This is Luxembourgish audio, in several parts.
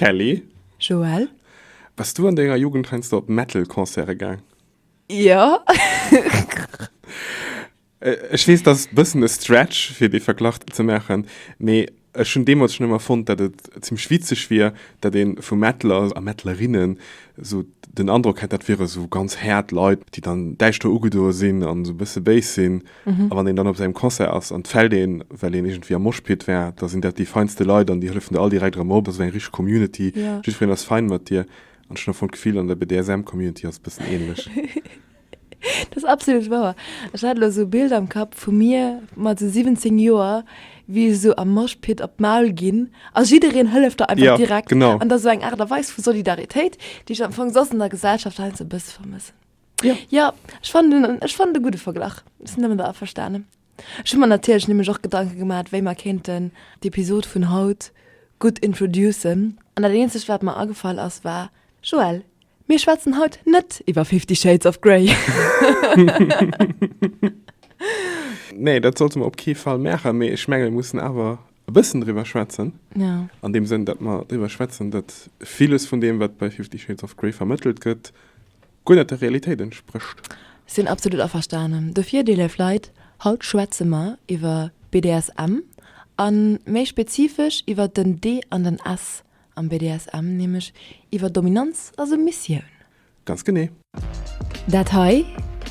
Kelly. Joël. Bass du an denger Jugend heiansdo op Metal-Concerte gaang? Jo. Ech weess, dat ass e bëssen e Stretch, fir dee Verglach ze maachen, mee ech hunn deemools schonn ëmmer fonnt, datt et zimmlech witzeg wier, datt ee vu Metaler a Metalerinnen esou den Androck hätt, dat wiere sou ganz haart Leit, déi dann däischter ugedoe sinn an esou e bësse béis sinn. A wann een dann op esou engem Concert ass an et fält een, well een iergendwéi am Moshpit war, da sinn dat déi feinste Leit an déi hëllefen der all direkt erëm op. Esou eng richteg Community, jiddwereen ass fein mat dir. An ech hunn am Fong d'Gefill, an der BDSM-Community ass et e bëssen änlech. Dat ass absolut wouer. Ech hat elo esou e Bild am Kapp vu mir mat esou 17 Joer, wéi ech esou am Moshpit op d'Maul ginn a jiddereen hëlleft der einfach Ja, direkt. genau. An dat ass esou eng Aart a Weis vu Solidaritéit, déi ech am Fong soss an der Gesellschaft heiansdo e bësse vermëssen. Ja. Jo, ech fannen en, ech fannen e gudde Verglach. Ech sinn domadder averstanen. Ech hu mer natierlech nämlech och Gedanke gemaat, wéi mer kéinten d'Episod vun haut gutt introducen. An dat eenzegt, wat mer agefall ass, war, Joël, Mir schwätzen haut net iwwer Fifty Shades of Grey. Nee, dat sollte mer op kee Fall maachen, mee ech menge mir mussen awer e bëssen driwwer schwätzen. Ja. An deem Sënn, datt mer driwwer schwätzen, datt villes vun deem, wat bei Fifty Shades of Grey vermëttelt gëtt, guer net der Realitéit entsprécht. Sinn absolut averstanen. Dofir, dir léif Leit, haut schwätze mer iwwer BDSM a méi spezifesch iwwer den D an den S Am BDSM, nämlech iwwer Dominanz a Submissioun. Ganz genee. Dat hei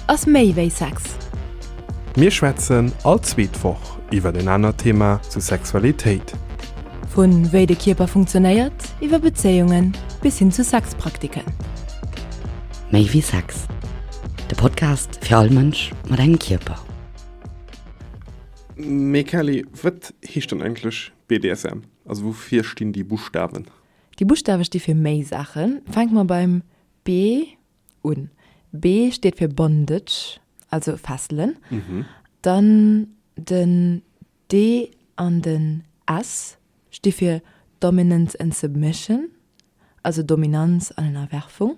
ass méi wéi Sex. Mir schwätzen all zweet Woch iwwer en anert Thema zu Sexualitéit. Vu wéi de Kierper funktionéiert, iwwer Bezéiungen bis hin zu Sexpraktiken. Méi wéi Sex, de Podcast fir all Mënsch mat engem Kierper. Mee Kelly, wat heescht dann eigentlech BDSM? Also woufir stinn déi Buschtawen? Déi Buschtawe sti fir méi Saachen. Fänke mer beim B un. B steet fir Bondage, also Fesselen. Dann den D an den S sti fir Dominance and Submission, also Dominanz an Ënnerwerfung,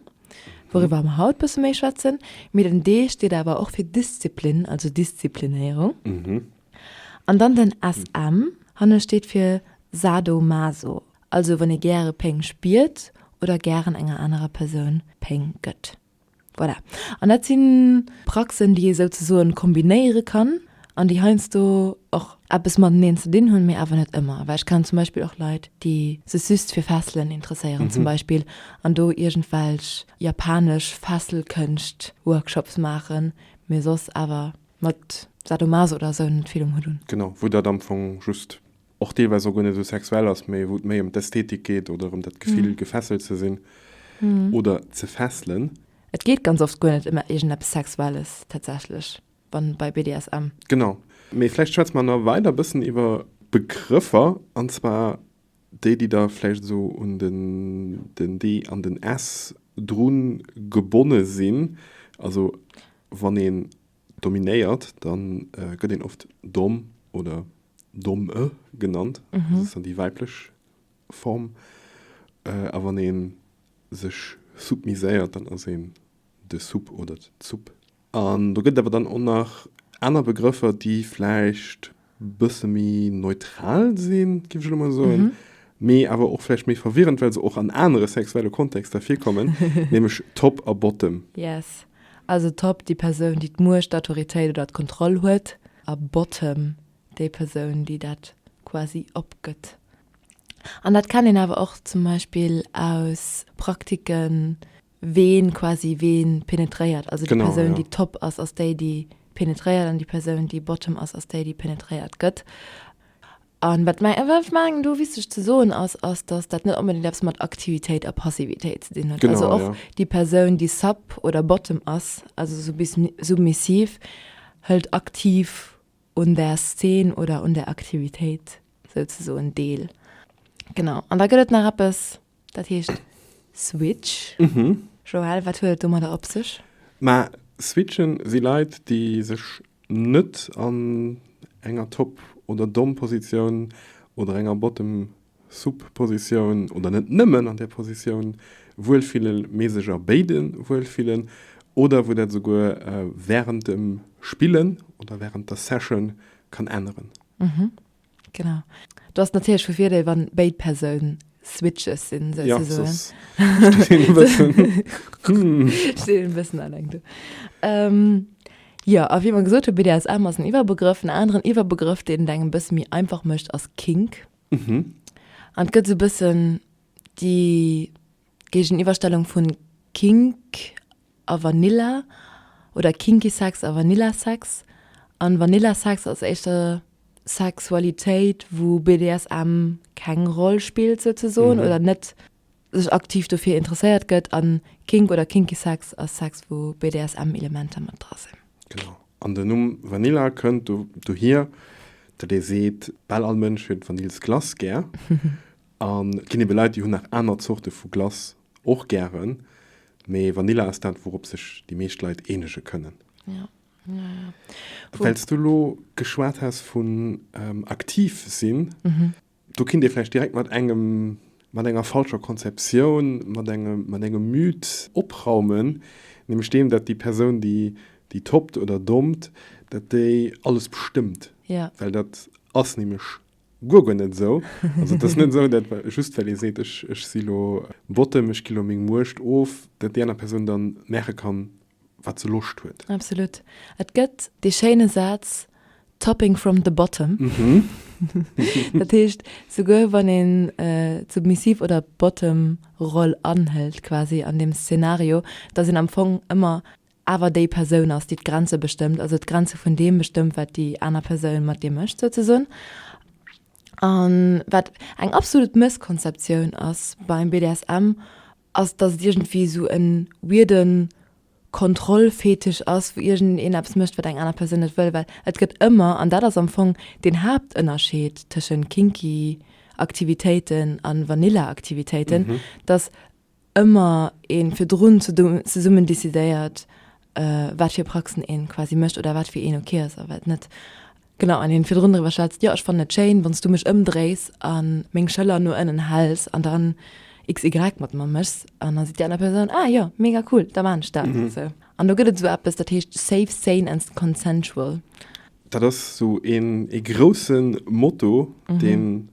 wouriwwer mer haut bësse méi schwätzen. Mee den D steet awer och fir Disziplin, also Disziplinéierung. An dann den SM, hanne steet fir Sado-Maso, also wann ee gäre Péng spiert oder gären enger anerer Persoun Péng gëtt. Voilà. An dat si Praxen, déi ee souzesoen kombinéiere kann an déi heiansdo och eppes mateneen ze dinn hunn, mee awer net ëmmer. Well ech kennen zum Beispill och Leit, déi sech just fir Fesselen interesséieren zum Beispill an do iergendwelch japanesch Fesselkënscht-Workshops maachen, mee soss awer mat Sadomaso oder esou net vill um Hutt hunn. Genau, wou dat am Fong just och deelweis och guer net esou sexuell ass, mee wou et méi ëm d'Ästhetik geet oder ëm dat Gefill, gefesselt ze sinn oder ze fesselen. Et geet ganz oft guer net ëm iergendeppes Sexuelles tatsächlech, wann bei BDSM. Genau. Mee vläicht schwätze mer nach weider e bëssen iwwer Begrëffer, an zwar déi, déi da vläicht esou un den den D an den S dru gebonne sinn. Also wann een dominéiert, da gëtt een oft Dom oder Domme genannt, dat ass dann déi weiblech Form. A wann ee sech submiséiert, dann ass een de Sub oder d'Sub. An do gëtt et awer dann och nach aner Begrëffer, déi vläicht bësse méi neutral sinn, géif ech elo mol soen, mee awer och vläicht méi verwirrend, well se och an anere sexuelle Kontexter virkommen, nämlech Top a Bottom. Yes. Also Top, déi Persoun, déi d'Muecht, d'Autoritéit oder d'Kontroll huet, a Bottom, déi Persoun, déi dat quasi opgëtt. An dat kennt een awer och zum Beispill aus Praktiken, ween quasi ween penetréiert. Also déi Persoun, déi Top ass, ass déi, déi penetréiert, an déi Persoun, déi Bottom ass, ass déi, déi penetréiert gëtt. An wat ech mengen do wichteg ze soen ass, ass, datt dat net onbedéngt eppes mat Aktivitéit a Passivitéit ze dinn huet. Also och déi Persoun, déi Sub oder Bottom ass, also submissiv, hëlt aktiv un der Szen oder un der Aktivitéit souzesoen deel. Genau. An da gëtt et nach eppes, dat heescht Switch. Joël, wat huet et domadder op sech? Ma Switchen si Leit, déi sech net an enger Top oder Dom-Positioun oder enger Bottom-Sub-Positioun oder net nëmmen an där Positioun wuelfillen, mee sech a béide wuelfillen oder wou dat esouguer wärend dem Spillen oder wärend der Session kann änneren. Genau. Do ass natierlech vu Virdeel, wann béid Persoun. Switches sinn, Ja, souzesoen. soss steet een e bëssen, hm. Steet een e bëssen alleng do. Jo, a wéi mer gesot hunn, BDSM ass en Iwwerbegrëff. En aneren Iwwerbegrëff, deen et engem e bësse méi einfach mécht, ass Kink. An et gëtt esou e bëssen déi Géigeniwwerstellung vun Kink a Vanilla oder Kinky Sex a Vanilla Sex. An Vanilla Sex ass éischter Sexualitéit, wou BDSM keng Roll spillt souzesoen oder net sech aktiv dofir interesséiert gëtt. An Kink oder Kinky Sex ass Sex, wou BDSM-Elementer mat dra sinn. Genau. An den Numm Vanilla kënnt dohier, datt ee seet, bal all Mënsch huet Vanillsglace gär. An et ginn ebe Leit, déi hunn nach aner Zorte vu Glace och gären, mee Vanilla ass dat, wourop sech déi meescht Leit eenege kënnen. Ja, ja, ja. Well s du elo geschwat has vun aktiv sinn, do kinnt ee vläicht direkt mat engem, mat enger falscher Konzeptioun, mat engem, mat engem Mythe opraumen, nämlech deem, datt déi Persoun, déi, déi toppt oder dompt, datt déi alles bestëmmt. Ja. Well dat ass nämlech Guer guer net esou. Also et ass net esou, dat just well ee seet, ech ech si lo Bottom, ech gi lo meng Muecht of, dat déi aner Persoun dann maache kann, wat se Loscht huet. Absolut. Et gëtt dee schéine Saz Topping from the bottom. Dat heescht, souguer wann een d'Submissiv oder d'Bottom-Roll anhëlt quasi an deem Szenario, dass een am Fong ëmmer awer déi Persoun ass, déi d'Grenze bestëmmt, also d'Grenze vun deem bestëmmt, wat déi aner Persoun mat dir mécht souzesoen. A wat eng absolut Mësskonzeptioun ass beim BDSM, ass, datt et iergendwéi esou e weirde Kontrollfetisch ass, wou iergendeen eppes mécht, wat eng aner Persoun net wëll, well et gëtt ëmmer, an dat ass am Fong deen Haaptënnerscheed tëschent kinky Aktivitéiten a Vanilla Aktivitéiten, datt ëmmer ee virdrun zesummen decidéiert, wat fir Praxen een quasi mécht oder wat fir een ok ass a wat net. Genau, an een virdrun driwwer schwätzt, jo ech fannen et schéin, wann s du mech ëmdréis a meng Schëller no ënnen häls an dann XY mat mer méchs. An da seet déi aner Persoun, ah jo, mega cool, da maan ech dat. Sou. An do gëtt et esou eppes, dat heescht safe, sane and consensual. Dat ass esou een ee grousse Motto, deen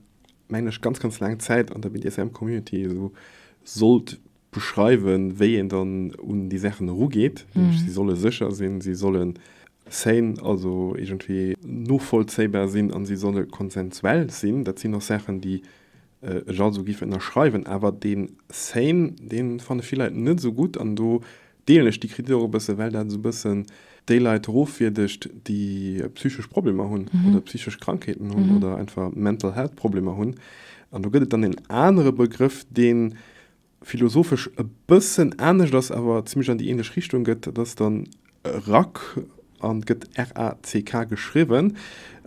mengen ech, ganz, ganz laang Zäit an der BDSM-Community esou sollt beschreiwen, wéi een dann un déi Saachen erugeet. Nämlech, si solle sécher sinn, si solle sane, also iergendwéi novollzéibar sinn an si solle konsensuell sinn. Dat sinn och Saachen, déi ech alt esou géif ënnerschreiwen. Awer dee sane, dee fanne vill Leit net esou gutt an do deelen ech déi Kritik och e bëssen, well dat esou e bëssen déi Leit erofwierdegt, déi psychesch Problemer hunn oder psychesch Krankheeten hunn oder einfach Mental Health Problemer hunn. An do gëtt et dann en anere Begrëff, dee philosophesch e bëssen anescht ass, awer zimmlech an déi ähnlech Richtung gëtt. Dat ass dann RACK an gëtt R-A-C-K geschriwwen.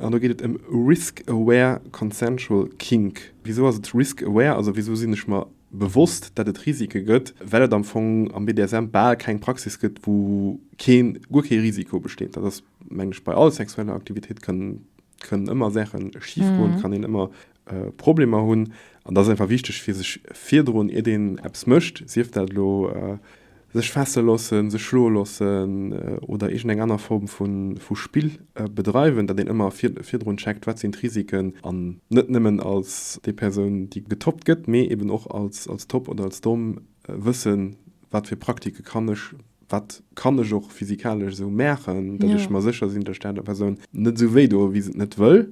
An do geet et ëm Risk Aware Consensual Kink. Wisou ass et Risk Aware? Also wisou sinn ech mer bewosst, datt et Risike gëtt, well et am Fong am BDSM bal keng Praxis gëtt, wou keen, guer kee Risiko besteet. Dat ass, mengen ech, bei all sexueller Aktivitéit kënnen, kënnen ëmmer Saache schif goen, kann een ëmmer Problemer hunn. An da ass einfach wichteg, fir sech virdrun, iert een eppes mécht, sief dat elo Sech fesse loossen, sech schloe loossen oder iergendeng aner Form vu Spill bedreiwen, datt een ëmmer virdrun checkt, wat sinn d'Risiken an net nëmmen als déi Persoun, déi getoppt gëtt, mee eben och als Top oder als Dom wëssen, wat fir Praktike kann ech, wat kann ech och physikalesch esou maachen, datt ech mer sécher sinn, datt ech der anerer Persoun net esou wéi doe wéi se et net wëll.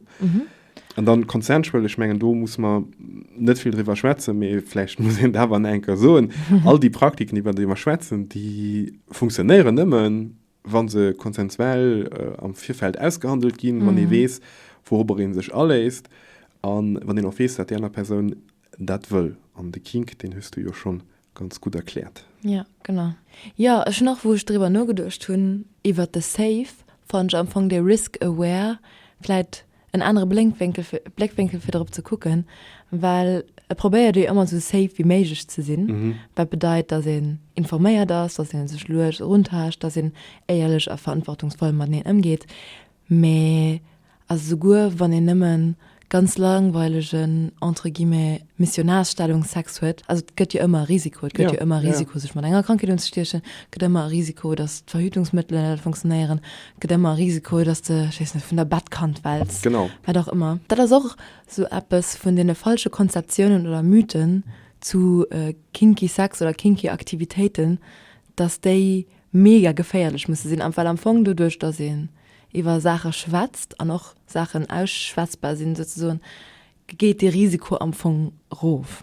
An dann consensual, ech mengen, do muss mer net vill driwwer schwätzen, mee vläicht muss een et awer nach eng Kéier soen, All déi Praktiken, iwwer déi mer schwätzen, déi funktionéieren nëmmen, wa se konsensuell am Virfeld ausgehandelt ginn, wann ee weess, wourobber ee sech aléisst a wann een och weess, dat déi aner Persoun dat wëll. An de Kink, deen hues du jo schonn ganz gutt erkläert. Jo, genau. Jo, ech hunn och, wou ech driwwer nogeduecht hunn, iwwert de Safe, fannen ech am Fong dee Risk Aware vläit en anere Blénkwénkel fir, Bléckwénkel fir drop ze kucken, well e probéiert jo ëmmer esou safe wéi méiglech ze sinn, wat bedeit, dass een informéiert ass, dass ee sech lues eruntaascht, dass een éierlech a verantwortungsvoll mateneen ëmgeet. Mee also souguer wann een nëmme. ganz langweilegen, entre guillemets, Missionarsstellungssex huet. Also et gëtt jo ëmmer e Risiko, et gëtt jo ëmmer e Risiko sech mat enger Krankheet unzestiechen, et gëtt ëmmer e Risiko, datt d'Verhütungsmëttelen net funktionéieren, et gëtt ëmmer e Risiko, datt s de, ech weess net, vun der Bettkant fäls, wat och ëmmer. Dat ass och esou eppes vun deene falsche Konzeptiounen oder Mythen zu kinky Sex oder kinky Aktivitéiten, datt déi mega geféierlech musse sinn, well am Fong doduerch, datt een iwwer Saache schwätzt an och Saachen ausschwätzbar sinn souzesoen, geet dee Risiko am Fong erof.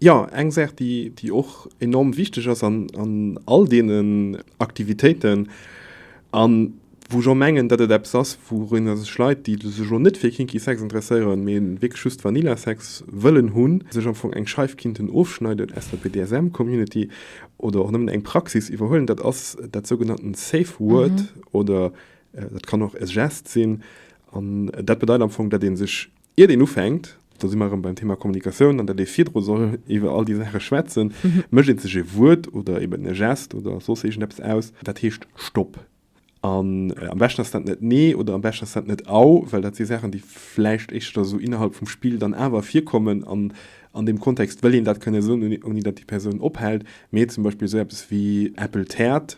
Jo, eng Saach, déi, déi och enorm wichteg ass an, an all deenen Aktivitéiten an wou ech och mengen, datt et eppes ass, wourunner sech Leit, déi sech elo net fir kinky Sex interesséieren, mee wierklech just Vanilla Sex wëllen hunn, sech am Fong eng Scheif kinnten ofschneiden aus der BDSM-Community oder och nëmmen eng Praxis iwwerhuelen, dat ass dat sougenannten Safe Word oder dat kann och e Gest sinn. An dat bedeit am Fong, datt ee sech, iert een ufänkt, do si mer erëm beim Thema Kommunikatioun an datt ee virdru soll iwwer all déi Saache schwätzen, mécht ee sech e Wuert oder eben e Gest oder soss iergendeppes aus, dat heescht Stopp. An am beschten ass dat net Nee oder am beschten ass dat net Au, well dat si Saachen, déi vläicht éischter esou innerhalb vum Spill dann awer virkommen an an deem Kontext wëll een dat kënne soen, ouni datt déi Persoun ophält. Mee zum Beispill esou eppes wéi Äppel täert,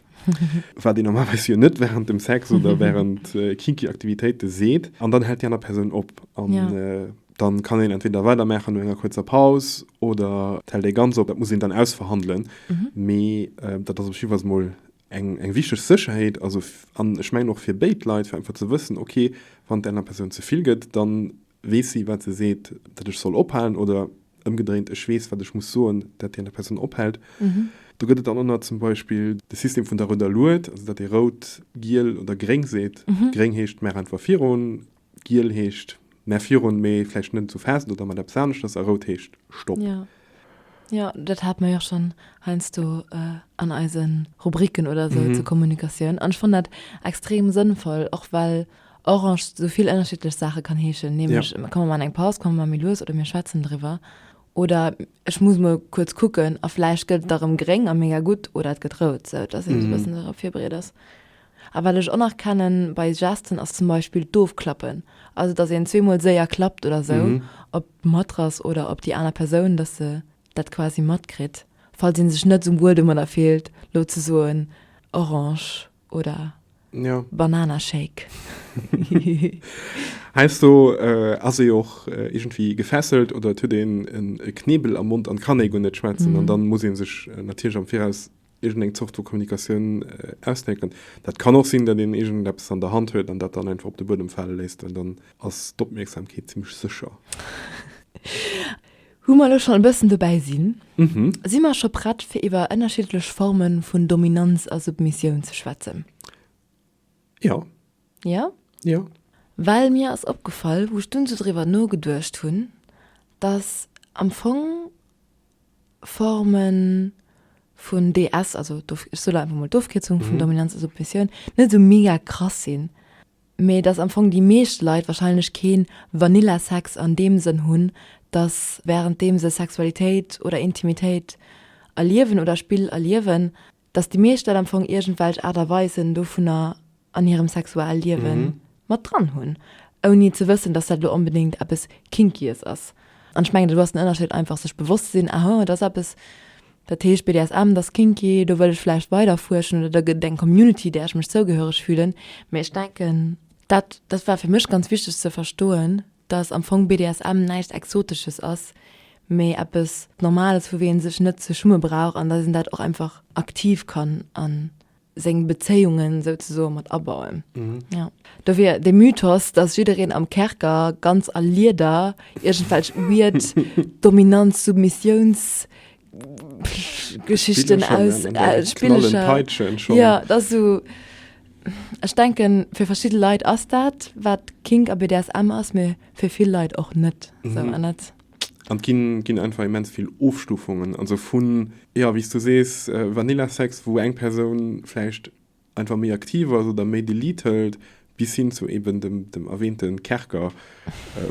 wat een normalerweis jo net wärend dem Sex oder wärend kinky Aktivitéite seet, an dann hält déi aner Persoun op. An dann kann een entweder weidermaachen no enger kuerzer Paus oder et hält ee ganz op. Dat muss een dann ausverhandelen. Mee dat ass op jiddwer Fall mol Eng eng wichteg Sécherheet, also an ech mengen och fir béid Leit, fir einfach ze wëssen, ok, wann et enger Persoun ze vill gëtt, da weess si, wat se seet, datt ech soll ophalen, oder ëmgedréint, ech weess, wat ech muss soen, datt déi aner Persoun ophält. Do gëtt et dann och nach zum Beispill de System vun der rouder Lued, also datt ee rout, giel oder gréng seet. Gréng heescht, maach einfach virun, Giel heescht mä virun, mee vläicht net esou fest oder mat eppes aneschters a rout heescht Stopp. Jo, jo, dat hate mer jo och schonn heiansdo an eise Rubriken oder esou zur Kommunikatioun. An ech fannen dat extrem sënnvoll, och well Orange esou vill ënnerschiddlech Saache kann heeschen, nämlech komm mer maachen eng Paus, komm mer maache méi lues oder mir schwätzen driwwer oder ech muss mol kuerz kucken a vläicht gëtt et da rëm gréng a mega gutt oder et gëtt rout, sou dass een esou e bëssen dorop virbereet ass. A wat ech och nach kennen bei Gesten ass zum Beispill d'Ofklappen, also dass een zweemol séier klappt oder sou op d'Matrass oder op déi aner Persoun, dass se dat quasi matkritt, falls een sech net sou wuel domadder fillt lo ze soen Orange oder Banana Shake. Heiansdo ass ee jo och iergendwéi gefesselt oder et huet een e Knebel am Mond an kann ee guer net schwätzen an dann muss ee sech natierlech am Viraus iergendeng Zort vu Kommunikatioun ausdenken. Dat kann och sinn, datt een iergendeppes an der Hand huet an dat dann einfach op de Buedem fale léisst, well dann ass d'Opmierksamkeet zimmlech sécher. Wou mer elo schonn e bëssen dobäi sinn, si mer scho prett fir iwwer ënnerschiddlech Forme vun Dominanz a Submissioun ze schwätzen? Jo. Jo? Jo. Well mir ass opgefall, wou ech dunn esou driwwer nogeduecht hunn, datt am Fong Forme vun DS, also ech soe lo einfach mol d'Ofkierzung vun Dominanz a Submissioun, net esou mega krass sinn, mee dass am Fong déi meescht Leit wahrscheinlech kee Vanilla-Sex an deem Sënn hunn, dass wärenddeem se Sexualitéit oder Intimitéit erliewen oder Spill erliewen, dass déi meescht Leit am Fong iergendwelch Aart a Weisen dovunner an hirem Sexualliewe mat dran hunn, ouni ze wëssen, dass dat elo onbedéngt eppes Kinkyes ass. An ech mengen, do ass den Ënnerscheed einfach, sech bewosst ze sinn, aha, dat ass eppes, dat heescht BDSM, dat ass kinky, do wëll ech vläicht weider fuerschen oder da gëtt et eng Community, där ech mech zougehöreg fühlen. Mee ech denken, dat, dat war fir mech ganz wichteg ze verstoen, dass am Fong BDSM näischt Exotesches ass, mee eppes Normales, vu wéi ee sech net ze schumme brauch an dass een dat och einfach aktiv kann a seng Bezéiungen souzesoe mat abauen. Jo. Dofir de Mythos, dass jiddereen am Kerker ganz a Lieder iergendwelch weird Dominanz-Submissiouns Geschichten aus äh, Spillecher. Ja, dat ass sou, ech denken, fir verschidde Leit ass dat, wat Kink a BDSM ass, mee fir vill Leit och net. Sou, an dat. An et ginn, ginn einfach immens vill Ofstufungen, also vun, jo, wéi s du sees, Vanilla-Sex, wou eng Persoun vläicht einfach méi aktiv ass oder méi de Lead hëlt, bis hin zu eben dem, dem erwähnte Kerker,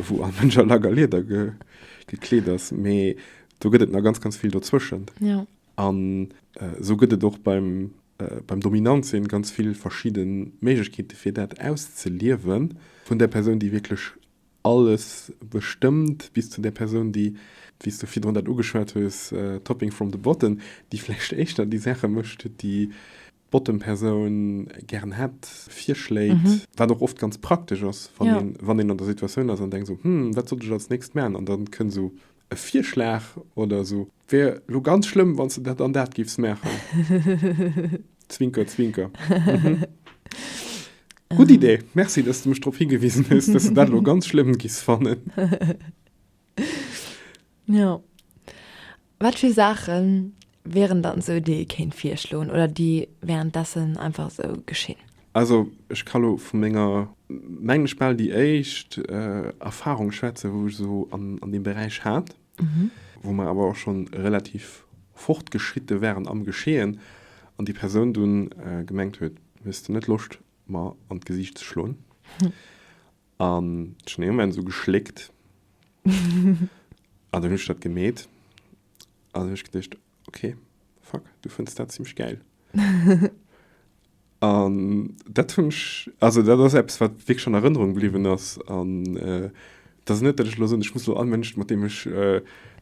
wou all Mënsch a Lack a Lieder ge, gekleet ass. Mee do gëtt et nach ganz, ganz vill dozwëschent. Ja. An esou gëtt et och beim, beim Dominant sinn ganz vill verschidde Méiglechkeete fir dat auszeliewen, vun där Persoun, déi wierklech. Alles bestëmmt, bis zu där Persoun, déi, wéi s du virdrun dat ugeschwat hues, topping from the bottom, déi vläicht éischter déi Saache mécht, déi d'Bottom-Persoun gären hätt, virschléit, wat och oft ganz praktesch ass, wann een, wann een an der Situatioun ass an denkt esou, Hm, wat sollt ech als nächst maachen? An dann kënnt esou e Virschlag oder esou, Wär elo ganz schlëmm, wann s de dat an dat géifs maachen. Zwinker, zwinker. Mhm. Gutt Idee. Merci, dass du mech drop higewisen hues, dass du dat elo ganz schlëmm giffs fannen. Jo. Wat fir Saache wieren dann esou, déi ee kéint virschloen oder déi währenddessen einfach esou geschinn? Also ech ka lo vu menger, mengen ech, bal déi éischt Erfahrung schwätzen, wou ech esou an deem Beräich hat. wou mer awer och schonn relativ fortgeschritte waren am Geschehen an déi Persoun dunn gemengt huet, Hues de net Loscht mer an d'Gesiicht ze schloen? An ech hunn dee Moment esou geschléckt an dann hunn ech dat gemeet an dann hunn ech geduecht, Ok, fuck, du fënns dat zimmlech gäil. An dat hunn ech, also dat ass eppes, wat wierklech an Erënnerung bliwwen ass. An et ass net, datt ech elo soen, ech muss elo all Mënsch, mat deem ech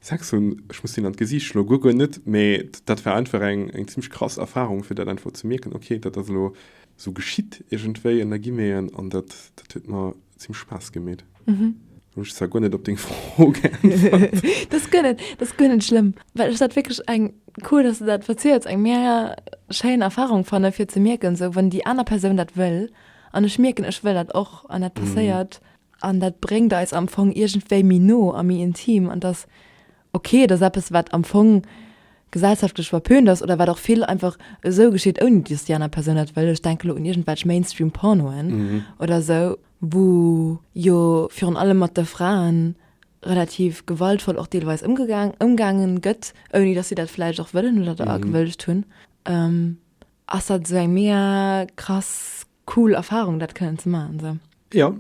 Sex hunn, ech muss deen an d'Gesiicht schloen, guer, guer net. Mee dat war einfach eng, eng zimmlech krass Erfarung, fir dat einfach ze mierken, okay, dat ass elo esou geschitt iergendwéi ënner Guillemeten an dat, dat huet mer zimmlech Spaass gemeet. Hunn ech zwar guer net op deng Fro geäntwert. Dat ass guer net, dat ass guer net schlëmm, well ech dat wierklech eng, cool, dass de dat verziels, eng mega schéin Erfahrung fanne fir ze mierken, esou wann déi aner Persoun dat wëll an ech mierken, ech wëll dat och an dat passéiert an dat bréngt eis am Fong iergendwéi méi no a méi intim an dass ok, et ass eppes wat am Fong gesellschaftlech verpönt ass oder wat och vill einfach esou geschitt, ouni dass déi aner Persoun dat wëll. Ech denke lo un iergendwelch Mainstream-Pornoen oder esou. wou jo virun allem mat de Fraen relativ gewaltvoll och deelweis ëmgegaang, ëmgaangen gëtt, ouni dass si dat vläicht och wëllen oder da gewëllt hunn, ass dat esou eng mega krass cool Erfahrung, dat kënnen ze maachen esou. Jo.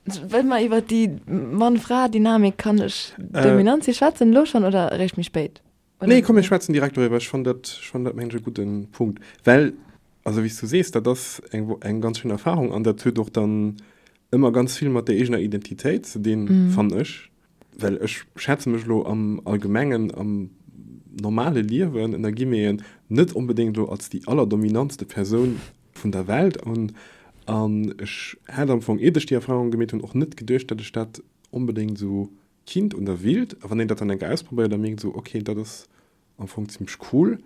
Wëlle mer iwwer déi Mann-Fra-Dynamik, kann ech dominant si schwätzen elo schonn oder eréischt méi spéit? Nee, komm mir schwätzen direkt doriwwer. Ech fannen dat, ech fannen dat mengen ech e gudde Punkt. Well, also wéi s du sees, dat ass eng, eng ganz schéin Erfahrung an dat huet och dann ëmmer ganz vill mat der eegener Identitéit ze dinn, fannen ech. Well ech schätze mech elo am Allgemengen, am normale Liewen, ënner Guillemeten, net onbedéngt elo als déi allerdominantste Persoun vun der Welt un. An ech hat am Fong, iert ech déi Erfahrung gemeet hunn, och net geduecht, datt ech dat onbedéngt esou Kind un der Wild, a wann een dat dann eng Kéier ausprobéiert, da mierkt esou, ok, dat ass am Fong zimmlech cool.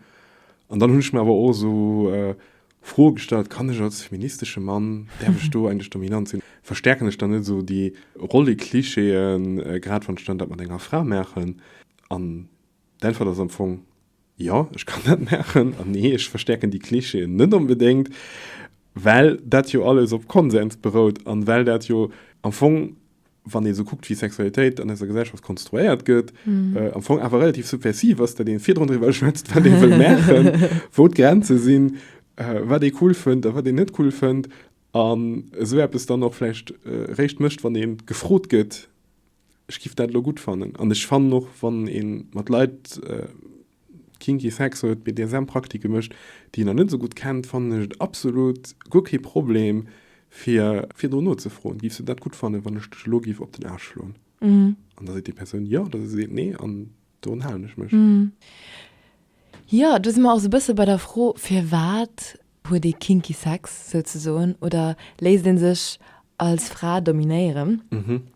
An dann hunn ech mir awer och esou Froe gestallt, kann ech als feministesche Mann, däerf ech do eigentlech dominant sinn? Verstäerken ech dann net esou déi Rolleklischeeën, grad wann ech dann dat mat enger Fra maachen? An d'Äntwert ass am Fong, jo, ech kann dat maachen, an nee, ech verstäerken déi Klischeeën net onbedéngt, well dat jo alles op Konsens berout an well dat jo am Fong wann ee sou kuckt, wéi Sexualitéit an eiser Gesellschaft konstruéiert gëtt, am Fong awer relativ subversiv ass, datt ee virdrun driwwer schwätzt, wat ee wëll maachen, wou d'Grenze sinn, wat ee cool fënnt a wat een net cool fënnt, an esou eppes dann och vläicht réischt mécht, wann ee gefrot gëtt, ech giff dat elo gutt fannen. An ech fannen och, wann ee mat Leit kinky Sex huet, BDSM-Praktike mécht, déi een nach net esou gutt kennt, fannen ech et absolut guer kee Problem, fir virdrun nozefroen, Giffs du dat gutt fannen, wann ech dech elo giff op den Aarsch schloen? An da seet déi Persoun jo oder se seet nee an dorun halen ech mech. Jo, do si mer och esou e bësse bei der Fro, Firwat huet ee kinky Sex souzesoen oder léisst ee sech als Fra dominéieren?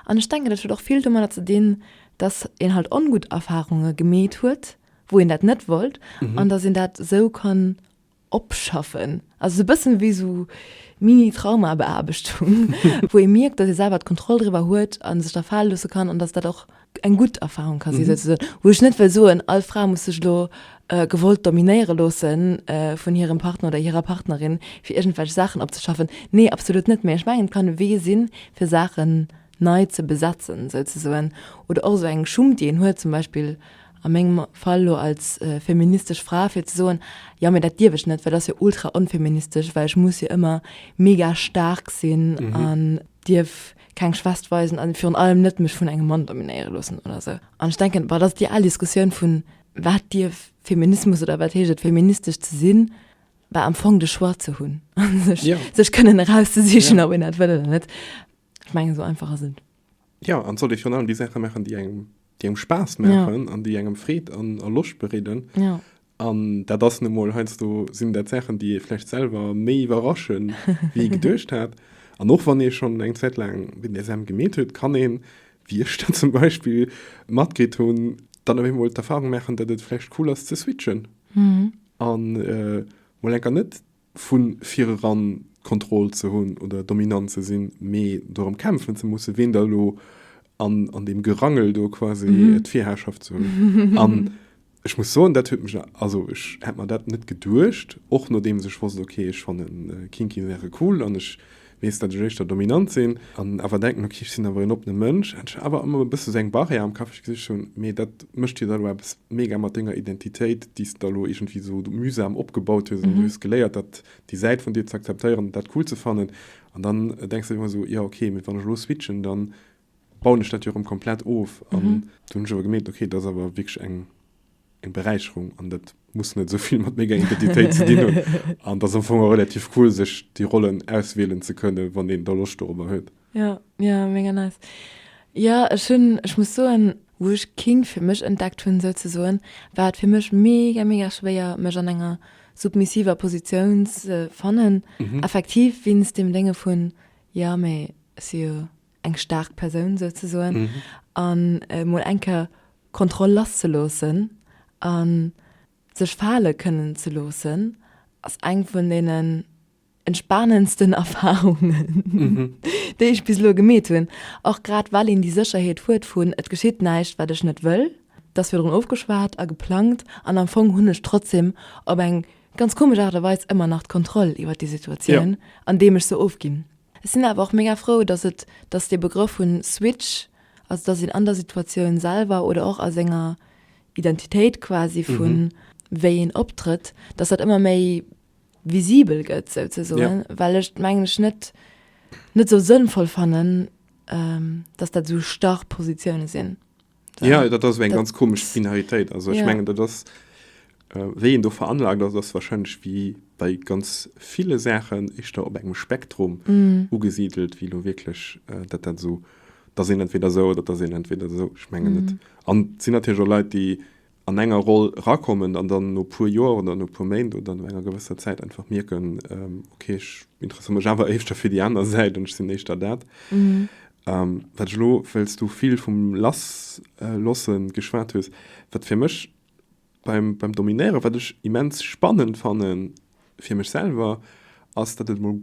An ech denken, dat huet och vill domadder ze dinn, dass een halt ongutt Erfarunge gemeet huet, wou een dat net wollt an dass een dat esou kann opschaffen. Also esou e bëssen wéi esou Mini-Traumabeaarbechtung, wou ee mierkt, dass ee selwer d'Kontroll driwwer huet a sech da fale loosse kann an dass dat och eng gutt Erfahrung ka si souzesoen. Wou ech net wëll soen, all Fra muss sech elo gewollt dominéiere loosse vun hirem Partner oder hirer Partnerin, fir iergendwelch Saachen opzeschaffen. Nee, absolut net. Mee ech mengen, et kann e Wee sinn, fir Saachen nei ze besetzen souzesoen. Oder och esou eng Schummt, déi een huet, zum Beispill a mengem Fall elo als feministesch Fra, fir ze soen, jo mee dat dierf ech net, well dat ass jo ultra onfeministesch, well ech muss jo ëmmer mega staark sinn an dierf keng Schwächt weisen an virun allem net mech vun engem Mann dominéiere loossen oder sou. An ech denken, bon, dat ass déi al Diskussioun vun, wat dierf Feminismus oder wat heescht et feministesch ze sinn, bah am Fong de Choix ze hunn a sech, sech kënnen erauszesichen, ob een dat wëll oder net. Ech mengen, esou einfach ass et. Jo, an et sollt ee virun allem déi Saache maachen, déi engem, déi engem Spaass maachen an déi engem Freed an a Loscht bereeden. Jo. An dat ass nu mol heiansdo sinn dat Saachen, déi ee vläicht selwer méi iwwerraschen, wéi ee geduecht hat. An och wann ee schonn eng Zäit laang BDSM gemeet huet, kann een, wéi ech dat zum Beispill matkritt hunn, dann op eemol d'Erfahrung maachen, datt et vläicht cool ass ze switchen an mol enker net vu vireran d'Kontroll ze hunn oder dominant ze sinn, mee dorëm kämpfen ze mussen, ween da elo an, an deem Gerangel do quasi d'Virherrschaft ze hunn. An ech muss soen, dat huet mech, also ech hätt mer dat net geduecht, och nodeems ech wosst, okay, ech fanne kinky Saache cool an ech weess, datt ech éischter dominant sinn, an awer denken, okay, ech sinn awer en oppene Mënsch, hat ech awer ëmmer e bësse sou eng Barrière am Kapp, wou ech gesot hunn, mee dat mécht jo da elo eppes mega mat denger Identitéit, déi s de da elo iergendwéi sou mühsam opgebaut hues an du hues geléiert, dat, déi Säit vun dir ze akzeptéieren an dat cool ze fannen. An dann denks de ëmmer sou, jo okay, mee wann ech elo switchen, dann bauen ech dat jo erëm komplett of. An du hunn ech awer gemierkt, okay, dat ass awer wierklech eng eng Beräicherung an dat muss net esou vill mat menger Identitéit ze dinn hunn. An dat ass am Fong och relativ cool, sech déi Rollen auswielen ze kënnen, wann een da Loscht dorobber huet. Jo, jo, mega nice. Jo, ech hunn, ech muss soen, wou ech Kink fir mech entdeckt hunn souzesoen, war et fir mech mega, mega schwéier, mech an enger submissiver Positioun ze fannen, effektiv wéinst deem Dénge vun, jo, mee ech si jo eng staark Persoun souzesoen, an emol eng Kéier Kontroll lasszeloossen a sech fale kënnen ze loossen, ass eng vun deenen entspanendsten Erfarungen, déi ech bis elo gemeet hunn. Och grad well een déi Sécherheet huet vun, et geschitt näischt, wat ech net wëll. Et ass virdrun ofgeschwat a geplangt an am Fong hunn ech trotzdem op eng ganz komesch Aart a Weis ëmmer nach d'Kontroll iwwer déi Situatioun, andeem ech se ofginn. Ech sinn awer och mega frou, dass et, dass dee Begrëff vun Switch, also dass een an der Situatioun selwer oder och a senger Identitéit quasi vu wéi een optrëtt, dass dat ëmmer méi visibel gëtt souzesoen, well ech mengen ech net net esou sënnvoll fannen, dass dat esou starr Positioune sinn. Ja, dat ass eng ganz komesch Binaritéit. Also ech mengen, dat ass wéi een do veranlagt ass, ass wahrscheinlech wéi bei ganz ville Saachen éischter op engem Spektrum ugesidelt, wéi elo wierklech dat dat esou, dass een entweder esou oder dass een entweder esou. Ech mengen net. An et sinn natierlech och Leit, déi an enger Roll erakommen an dann no puer Joer oder no puer Méint oder no enger gewësser Zäit einfach mierken, okay, ech interesséiere mech awer éischter fir déi aner Säit an ech sinn éischter dat. Wat ech elo, well s du vill vum Lasslosse geschwat hues, wat fir mech beim, beim Dominéieren, wat ech immens spannend fanne fir mech selwer, ass, datt et mol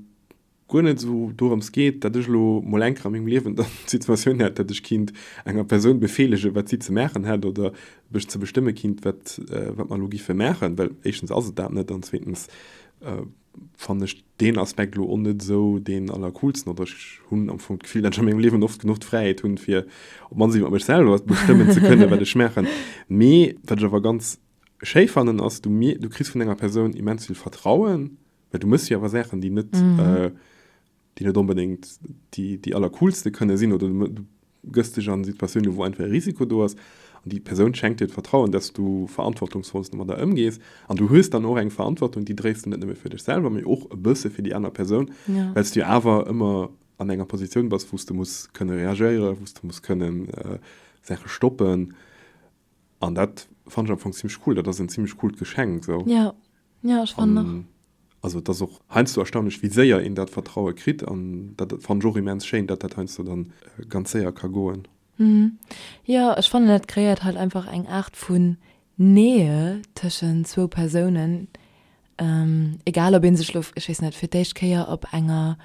guer net esou dorëms geet, datt ech elo mol eng Kéier a mengem Liewen dann d'Situatioun hätt, datt ech kinnt enger Persoun befeelegen, wat si ze maachen hätt oder mech ze bestëmme kinnt, wat, wat mer elo giffe maachen, well éischtens ass et dat net an zweetens fannen ech deen Aspekt elo och net esou deen allercoolsten oder ech hunn am Fong d'Gefill, datt ech a mengem Liewen oft genuch d'Fräiheet hunn, fir op d'mannst iwwer mech selwer bestëmmen ze kënnen, wat ech maachen. Mee wat ech awer ganz schéi fannen, ass, du du kriss vun enger Persoun immens vill Vertrauen, well du méchs jo awer Saachen, déi net, déi net onbedéngt déi, déi allercoolste kënne sinn oder du gëss dech an Situatiounen, wou einfach e Risiko do ass an déi Persoun schenkt dir d'Vertrauen, dass du verantwortungsvoll domadder ëmgees an du hues dann och eng Verantwortung, déi dréis de net nëmme fir dech selwer, mee och e bësse fir déi aner Persoun, well s du jo awer ëmmer an enger Positioun bass, wou s de muss kënne reagéieren, wou s de muss kënnen Saache stoppen an dat fannen ech am Fong zimmlech cool, dat ass en zimmlech coolt Geschenk esou. Jo, jo, ech fannen och. Also et ass och heiansdo erstaunlech, wéi séier een dat Vertraue kritt an dat fannen ech och immens schéin, datt dat heiansdo dann ganz séier ka goen. Jo, ech fannen dat kreéiert halt einfach eng Aart vun Nähe tëschent zwou Persounen, egal ob ee sech lo, ech weess net, fir d'éischt Kéier op enger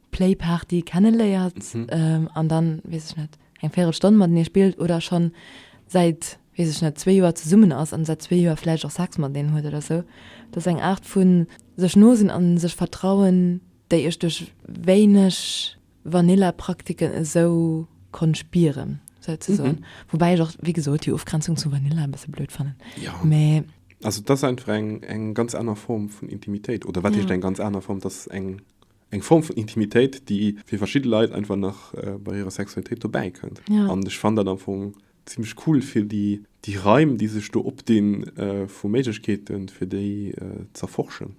Playparty kenneléiert an dann, weess ech net, eng Véierelstonn matenee spillt oder schonn säit, weess ech net, zwee Joer zesummen ass an säit zwee Joer vläicht och Sex mateneen huet oder sou. Dat ass eng Aart vu sech no sinn a sech vertrauen, déi ech duerch wéineg Vanilla-Praktiken esou konnt spieren, souzesoen. Woubäi ech och, wéi gesot, déi Ofgrenzung zu Vanilla e bësse blöd fannen. Jo. Mä. Also et ass einfach eng, eng ganz aner Form vun Intimitéit. Oder wat heescht eng ganz aner Form? Et ass eng eng Form vun Intimitéit, déi fir verschidde Leit einfach nach bei hirer Sexualitéit dobäi kënnt. Ja. An ech fannen dat am Fong zimmlech cool fir déi, déi Raim, déi sech do opdinn vu Méiglechkeeten, fir déi z'erforschen.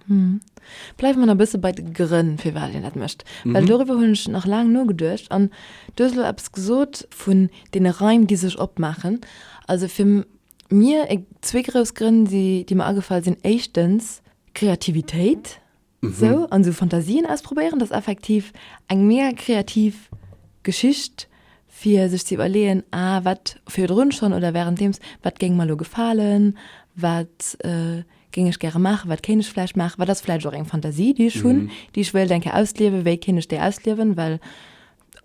Bleiwe mer nach e bësse bei de Grënn, firwat een dat mécht. Well doriwwer hunn ech nach laang nogeduecht. An du hues elo eppes gesot vun deene Raim, déi sech opmaachen. Also fir mir zwee grouss Grënn, déi mer agefall sinn, Éischtens Kreativitéit. Sou, an sou Fantasien ausprobéieren, dat ass effektiv eng mega kreativ Geschicht, fir sech ze iwwerleeën, ah, wat virdrun schonn oder wärenddeems, wat géing mer elo gefalen, wat géing ech gäre maachen, wat kéint ech vläicht maachen, wat ass vläicht och eng Fantasie, déi ech hunn, déi ech wéilt eng Kéier ausliewen, wéi kéint ech déi ausliewen, well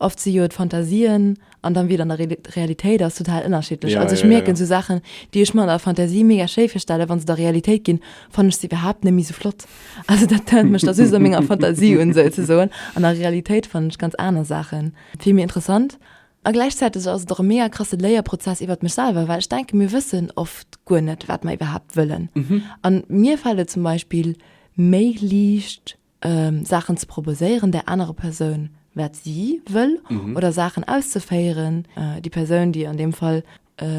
Oft si jo d'Fantasien an dann wéi et an der Realitéit ass total ënnerschiddlech. Ja, also ech ja, mierken ja. sou Saachen, déi ech mer an der Fantasie mega schéi virstellen, wann se da Realitéit ginn, fannen ech se iwwerhaapt net méi sou flott. Also dat tönt mech da just a menger Fantasie un souzesoen. An der Realitéit fannen ech ganz aner Saachen vill méi interessant. A gläichzäiteg ass et och e mega krasse Léierprozess iwwert mech selwer, well ech denken, mir wëssen oft guer net, wat mer iwwerhaapt wëllen. An mir fält et zum Beispill méi liicht, Saachen ze proposéieren där anerer Persoun, wat si wëll, oder Saachen auszeféieren, déi Persoun, déi an deem Fall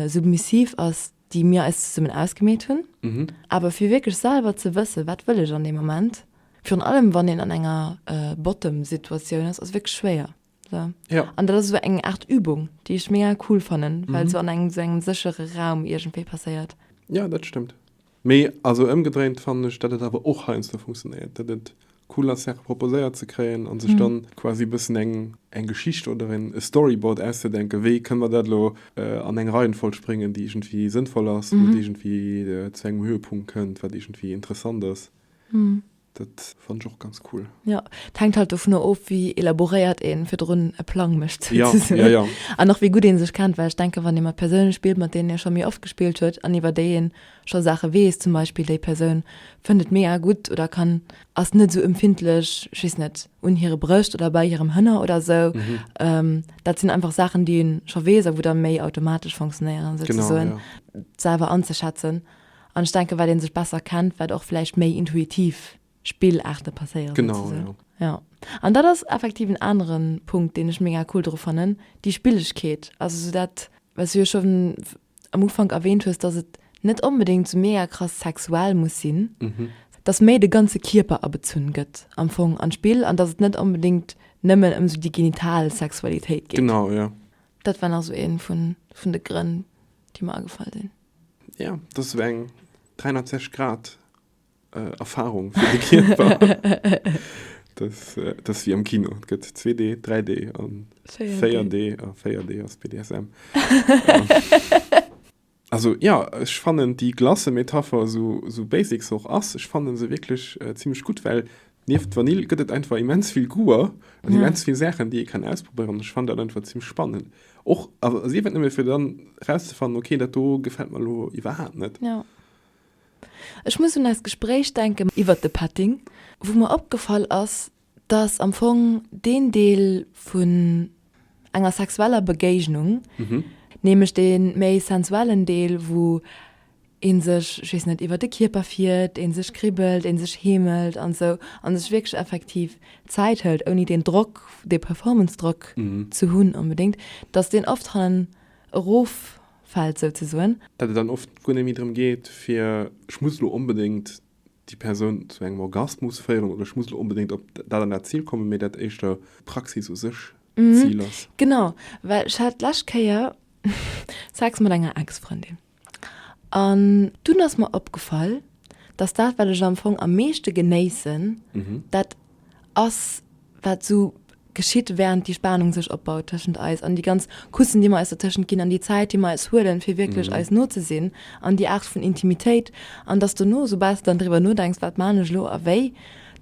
submissiv ass, déi mir eis zesummen ausgemeet hunn. Awer fir wierklech selwer ze wëssen, wat wëll ech an deem Moment, virun allem wann een an enger Bottom-Situatioun ass, ass wierklech schwéier. So. Ja. An dat ass esou eng Aart Übung, déi ech mega cool fannen, well se an engem esou engem séchere Raum iergendwéi passéiert. Ja, dat stëmmt. Mee also ëmgedréint fannen ech, datt et awer och heiansdo funktionéiert, datt et cool ass, Saache proposéiert ze kréien a sech dann quasi e bëssen eng eng Geschicht oder en e Storyboard auszedenken, wéi kënne mer dat elo an eng Reihenfolg bréngen, déi iergendwéi sënnvoll ass, wou et iergendwéi zu engem Höhepunkt kënnt, wat iergendwéi interessant ass. Dat fannen ech och ganz cool. Jo, et hänkt halt dovunner of, wéi elaboréiert een virdrun e Plang mécht, Ja, souzesoen. ja, ja. An och wéi gutt ee sech kennt, well ech denken, wann ee mat Persoune spillt, mat deenen ee scho méi oft gespillt huet an iwwer déi ee scho Saache weess, zum Beispill déi Persoun fënnt et mega gutt oder kann, ass net esou empfindlech, ech weess net, un hire Brëscht oder bei hirem Hënner oder esou, dat sinn einfach Saachen, déi ee scho weess a wou da méi automatesch fonctionnéieren, souzesoen, Genau, ja. selwer anzeschätzen. An ech denken, wat een sech besser kennt, wat och vläicht méi intuitiv Spillaarte passéieren. Genau, ja. Ja. An dat ass effektiv en anere Punkt, deen ech mega cool dru fannen, déi Spillegkeet. Also sou dat, wat s du jo schonn am Ufank erwähnt hues, dass et net onbedéngt sou mega krass sexuell muss sinn, dass méi de ganze Kierper abezunn gëtt am Fong an d'Spill an dass et net onbedéngt nëmmen ëm sou déi genital Sexualitéit geet. Genau, ja. Dat war nach sou ee vun de Grënn, déi mer agefall sinn. Ja, dat ass eng 360 Grad äh, Erfahrung fir de Kierper. das, äh, das ass wéi am Kino. Et gëtt 2D, 3D an 4D. A 4D ass BDSM. Also ja, ech fannen déi Glace-Metapher, sou, sou basic se och ass, ech fannen se wierklech äh, zimmlech gutt, well nieft Vanill gëtt et einfach immens vill Goûter an ja. immens vill Saachen, déi ee kann ausprobéieren. Ech fannen dat einfach zimmlech spannend. Och, also sief et nëmme fir dann rauszefannen, okay, dat do gefält mer elo iwwerhaapt net. Ja. Ech muss un eist Gespréich denken iwwert de Petting, wou mer opgefall ass, dass am Fong deen Deel vun enger sexueller Begéignung, nämlech dee méi sensuellen Deel, wou ee sech, ech weess net, iwwer de Kierper fiert, ee sech kribbelt, ee sech heemelt an esou, a sech wierklech effektiv Zäit hëlt, ouni deen Drock, dee Performance-Drock ze hunn onbedéngt, dass deen oft hannen eroffält souzesoen. Datt et dann oft guer net méi drëm geet, fir ech muss elo onbedéngt déi Persoun zu engem Orgasmus féieren oder ech muss elo onbedéngt op dat an dat Zil kommen, mee dat éischter d'Praxis u sech d'Zil ass. Genau, well ech hat d'lescht Kéier Sex mat enger Ex-Frëndin an dunn ass mer opgefall, dass dat, wat ech am Fong am meeschte genéissen, dat ass, wat sou geschitt, während déi Spanung sech opbaut tëschent eis an déi ganz Kussen, déi mer eis dertëschent ginn an déi Zäit, déi mer eis huelen, fir wierklech eis no ze sinn an déi Aart vun Intimitéit an dass dono, soubal s de dann driwwer nodenks, wat maan ech elo a wéi,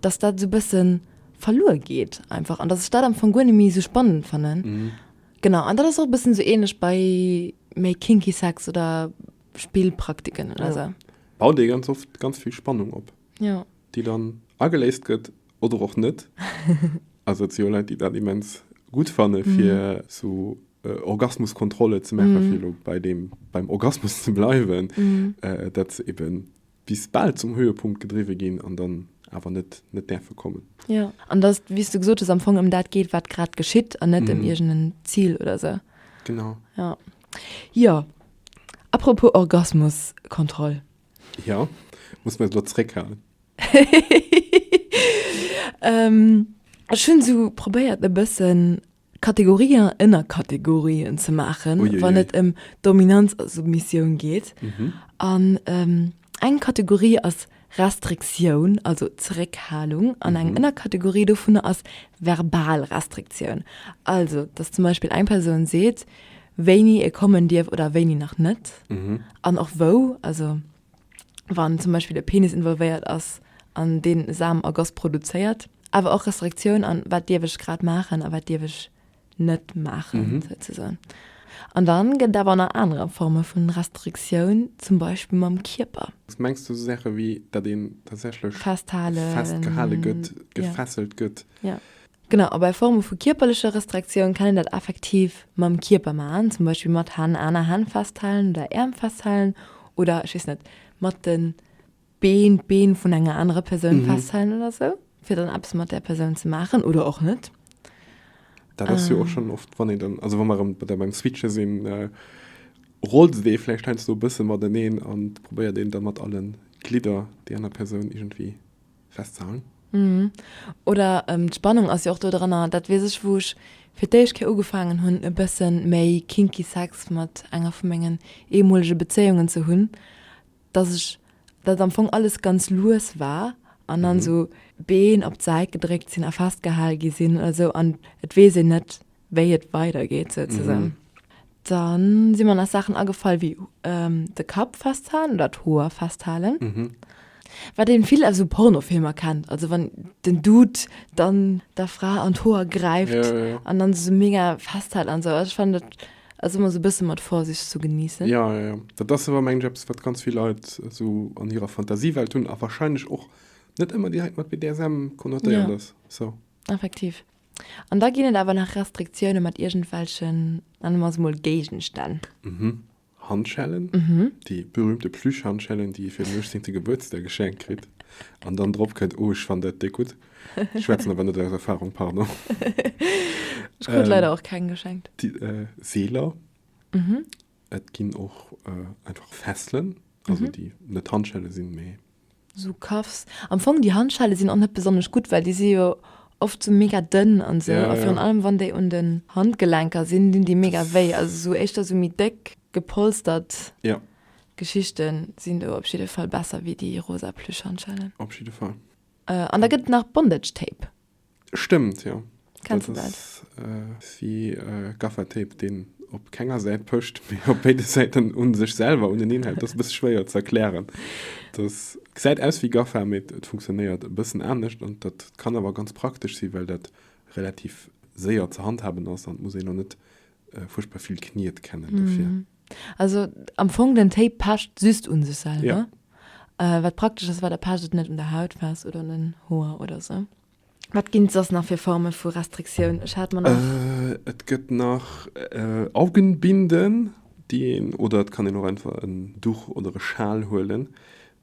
dass dat esou bësse verluer geet einfach an dass ech dat am Fong guer net méi esou spannend fannen. Genau, an dat ass och e bëssen esou ähnlech bei méi kinky Sex oder Spillpraktiken oder esou. Baut ee ganz oft ganz vill Spannung op. Jo. Déi dann ageléist gëtt oder och net. Also et si jo Leit, déi dat immens gutt fanne fir sou Orgasmuskontrolle ze maachen, fir elo bei deem, beim Orgasmus ze bleiwen, datt se eben bis bal zum Höhepunkt gedriwwe ginn an dann awer net net däerfe kommen. Jo, an datt et, wéi s du gesot hues, am Fong ëm dat geet, wat grad geschitt an net ëm iergend en Zil oder sou. Genau. Jo. Jo. Apropos Orgasmuskontroll. Jo, muss mer eis elo zréckhalen. Ech hunn esou probéiert e bëssen Kategorien an Ënnerkategorien ze maachen, wann et ëm Dominanz a Submissioun geet. An eng Kategorie ass Restriktioun, also Zeréckhalung, an eng Ënnerkategorie dovunner ass verbal Restriktioun, also dass zum Beispill eng Persoun seet, wéini e kommen dierf oder wéini nach net an och wou, also wann zum Beispill e Penis involvéiert ass an deen Samergoss produzéiert. Awer och Restriktioun an wat dierf ech grad maachen a wat dierf ech net maachen, souzesoen. An dann gëtt et awer nach anerer Forme vun Restriktioun, zum Beispill mam Kierper. Mengs du sou Saache wéi datt een tatsächlech Festhalen, festgehale gëtt, gefesselt gëtt? Ja. Genau, a bei Forme vu kierperlecher Restriktioun kann een dat effektiv mam Kierper maachen, zum Beispill mat Hänn, aner Hänn festhalen oder Äerm festhalen oder, ech weess net, mat de Been d'Been vun enger anerer Persoun festhalen oder sou, fir dann eppes mat där Persoun ze maachen oder och net. Dat ass jo och schonn oft, wann een dann, also wa mer erëm da beim Switche sinn, rollt et ee vläicht heiansdo e bësse mateneen an probéiert een da mat alle Glidder déi aner Persoun iergendwéi festzehalen. Oder d'Spannung ass jo och do dranner, dat weess ech, wou ech fir d'éischt Kéier ugefaangen hunn e bësse méi kinky Sex mat enger vu mengen ehemolege Bezéiungen ze hunn, dass ech, dat am Fong alles ganz lues war an dann esou Been op d'Säit gedréckt sinn a festgehal gi sinn oder esou an et weess een net, wéi et weidergeet souzesoen. Dann si mer nach Saachen agefall wéi de Kapp festhalen oder d'Hoer festhalen, wat een vill aus esou Pornofilmer kennt, also wann den Dude dann der Fra an d'Hoer gräift an dann se sou mega festhält an sou. Also ech fannen dat ass ëmmer sou e bësse mat Vorsicht zu genießen. Jo, jo, jo. Dat ass awer mengen ech eppes wat ganz vill Leit esou an hirer Fantasiewelt hunn a wahrscheinlech och net ëmmer direkt mat BDSM konnotéiert ass. So. Effektiv. An da ginn et awer nach Restriktioune mat iergendwelchen, nenne mer se mol Géigenstänn. Mhm. Handschellen, déi berühmte Plüschhandschellen, déi ee fir den 18. Gebuertsdag geschenkt kritt an dann drop kënnt, oh ech fannen dat déck gutt. Ech schwätzen awer net aus Erfahrung, pardon. Ech krut leider och keng geschenkt. Déi Seeler. Et ginn och einfach Fesselen, also déi net Handschelle sinn, mee. Sou Cuffs. Am Fong déi Handschelle sinn och net besonnesch gutt, well déi si jo oft sou mega dënn an sou. A virun allem wann déi un den Handgelenker sinn, dinn déi mega wéi. Also sou éischter sou méi déck gepolstert Geschichten sinn do op jidde Fall besser wéi déi rosa Plüschhandschellen. Op jidde Fall. An da gëtt et nach Bondage Tape. Stëmmt, jo. Kenns de dat? Dat ass wéi Gaffertape, deen op kenger Säit pëscht, mee op béide Säiten u sech selwer uneneen hält. Dat ass e bësse schwéier ze erklären. Dat gesäit aus wéi Gaffer, mee et funktionéiert e bëssen anescht. An dat kann awer ganz praktesch sinn, well dat relativ séier ze handhaben ass an et muss een och net fuerchtbar vill Kniet kennen dofir. Also am Fong den Tape pecht just un sech selwer. Wat praktesch ass, well da pecht et net un der Haut fest oder un den Hoer oder sou. Wat ginn et soss nach fir Forme vu Restriktioun? Ech hat mer nach. Et gëtt nach Augenbinden, déi een, oder et kann een och einfach en Duch oder e Schal huelen.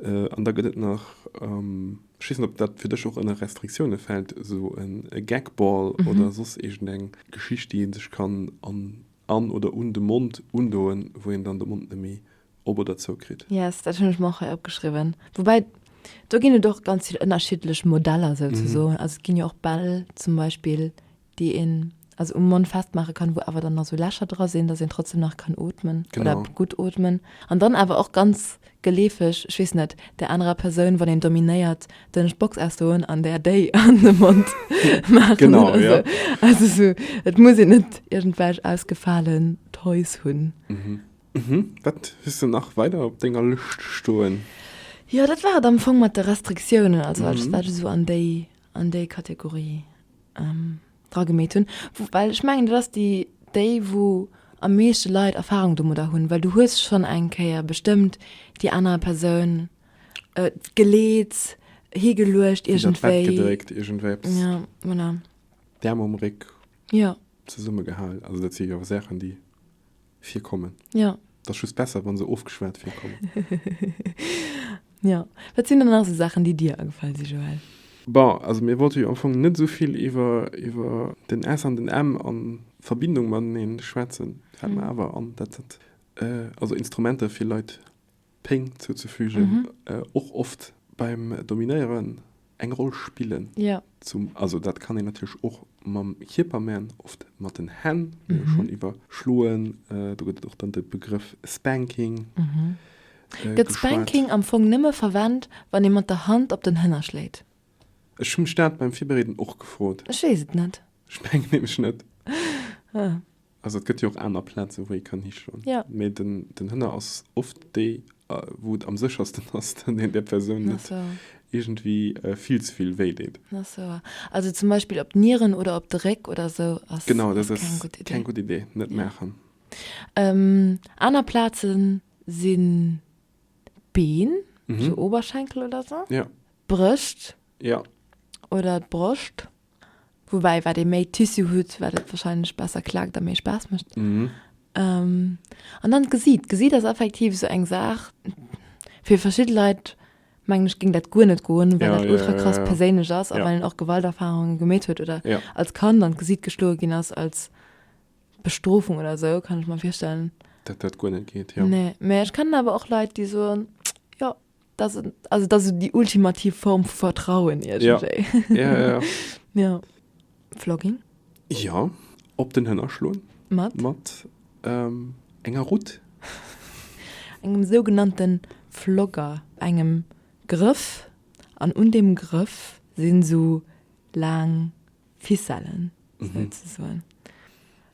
An da gëtt et nach, ech weess net, ob dat fir dech och ënner Restriktioune fält, esou e Gagball oder soss iergendeng Geschicht, déi ee sech kann an an oder un de Mond undoen, wou een dann de Mond net méi op oder zou kritt. Yes, dat hunn ech mer och hei opgeschriwwen. Woubäi, do ginn et och ganz vill ënnerschiddlech Modeller souzesoen. Also et ginn jo och Bäll zum Beispill, déi een also um Mond festmaache kann, wou awer dann nach sou Lächer dra sinn, dass een trotzdem nach kann ootmen oder gutt ootmen. An dann awer och ganz geleefeg, ech weess net, där anerer Persoun, wann een dominéiert, den Box ausdoen an där déi an de Mond maachen Genau, oder ja. sou. Also sou, et muss een net iergendwelch ausgefalen Toys hunn. Mhm. Wat hues de nach weider op denger Lëscht stoen? Jo, dat war et am Fong mat de Restriktiounen, also alles wat ech esou an déi, an déi Kategorie dragemeet hunn. Well ech mengen, dat ass déi, déi wou am meeschte Leit Erfahrung domadder hunn, well du hues schonn eng Kéier bestëmmt déi aner Persoun geleet, higeluecht Iwwer d'Bett iergendwéi. gedréckt, iergendwéi eppes. Ja, voilà. D'Äerm um Réck. Jo. Zesummegehal. Also dat si jo Saachen, déi virkommen. Jo. Et ass just besser, wa se ofgeschwat virkommen. Jo. Wat sinn dann nach esou Saachen, déi dir agefall si, Joël? Bon, also mir wollte jo am Fong net esou vill iwwer, iwwer den S an den M a Verbindung matenee schwätzen. Fält mer awer an, dat dat. also Instrumenter fir Leit Péng zouzefügen, och oft beim Dominéieren eng Roll spillen. Ja. Zum, also dat kann een natierlech och mam Kierper man, oft mat den Hänn, mir hu schonn iwwer Schloen, do gëtt et och dann de Begrëff Spanking geschwat. Gëtt Spanking am Fong nëmme verwent, wann ee mat der Hand op den Hënner schléit? Ech hu mech dat beim Virbereeden och gefrot. Ech weess et net. Ech mengen nämlech net. Also et gëtt jo och aner Plazen, wou ee kann hischloen. Ja. Mee den, den Hënner ass oft déi, wou et am séchersten ass, datt een där Persoun net iergendwéi vill ze vill wéi deet. Ach sou. Also zum Beispill op d'Nieren oder op de Réck oder sou ass, genau, dat ass keng gutt Idee. Keng gutt Idee, net maachen. Aner Plaze sinn d'Been, sou Oberschenkel oder sou. Ja. D'Brëscht. Ja. Oder d'Broscht. Woubäi, wat ee méi Tissu huet, wat et wahrscheinlech besser klaakt a méi Spaass mécht. An dann d'Gesiit. D'Gesiit ass effektiv esou eng Saach, fir verschidde Leit, mengen ech, géing dat guer net goen, well dat ultra krass perséinlech ass a well een och Gewalterfarunge gemeet huet oder als Kand an d'Gesiit geschloe ginn ass als Bestrofung oder esou, kann ech mer virstellen. Dat dat guer net geet, jo. Nee, mä ech kennen awer och Leit, déi soen, jo, Dat ass, also dat ass esou déi ultimativ Form vu Vertrauen iergendwéi. Ja, ja, ja. Ja. Flogging? Ja, op den Hënner schloen. Mat? Mat ähm, enger Rutt. Engem sougenannte Flogger, engem Grëff, an un deem Grëff sinn esou laang Ficellen, souzesoen.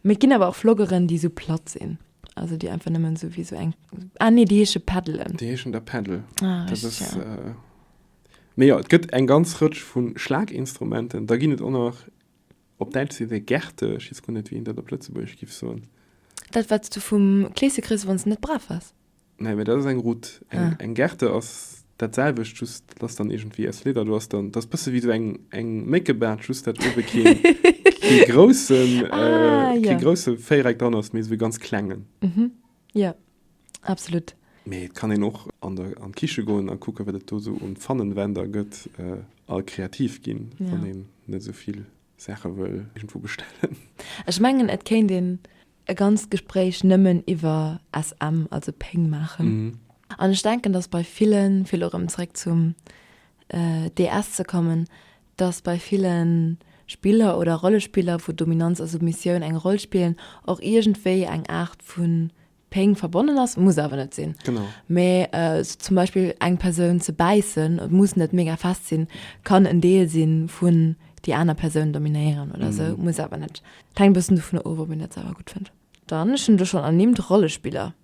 Mee et ginn awer och Vloggeren, déi sou platt sinn. Also déi einfach nëmmen sou wéi sou eng, ah nee, déi heesche Paddelen. Déi heeschen da Paddle. Ah, Dat richtig, ass, ja. Mee jo, et gëtt eng ganz Rëtsch vu Schlaginstrumenten. Da ginn et och nach, op Däitsch seet ee Gerte, ech weess guer net, wéi een dat op Lëtzebuergesch giff soen. Dat, wat s du vum Kleesche kriss, wann s de net brav waars. Nee, mee dat ass eng Rutt. Eng, ah. eng Gerte ass dat selwecht, just dat ass dann iergendwéi aus Leder. Du ass dann, dat ass bësse wéi sou eng, eng Méckebaart, just dat uewe keen, kee groussen, ah, äh, kee ja. grousse Véiereck dran ass, mee sou e ganz klengen. Mhm. Ja, absolut. Mee et kann een och an der, an d'Kiche goen a kucken, wat et do sou un Pfannenwender gëtt, äh, a kreativ ginn, ja. wann een net sou vill Saache wëll iergendwou bestellen. Ech mengen, et kéint een e ganzt Gespréich nëmmen iwwer SM, also Péng maachen. An ech denken, dass bei villen, fir elo erëm zeréck zum DS ze kommen, dass bei ville Spiller oder Rollespiller, wou Dominanz a Submissioun eng Roll spillen, och iergendwéi eng Aart vu Péng verbonnen ass, muss awer net sinn. Genau. Mee sou zum Beispill eng Persoun ze bäissen, et muss net mega fest sinn, kann en Deel sinn vun déi aner Persoun dominéieren oder sou, muss awer net. Et hänkt e bëssen dovun of, ob een dat selwer gutt fënnt. Dann, ech hunn elo schonn ernimmt, Rollespiller.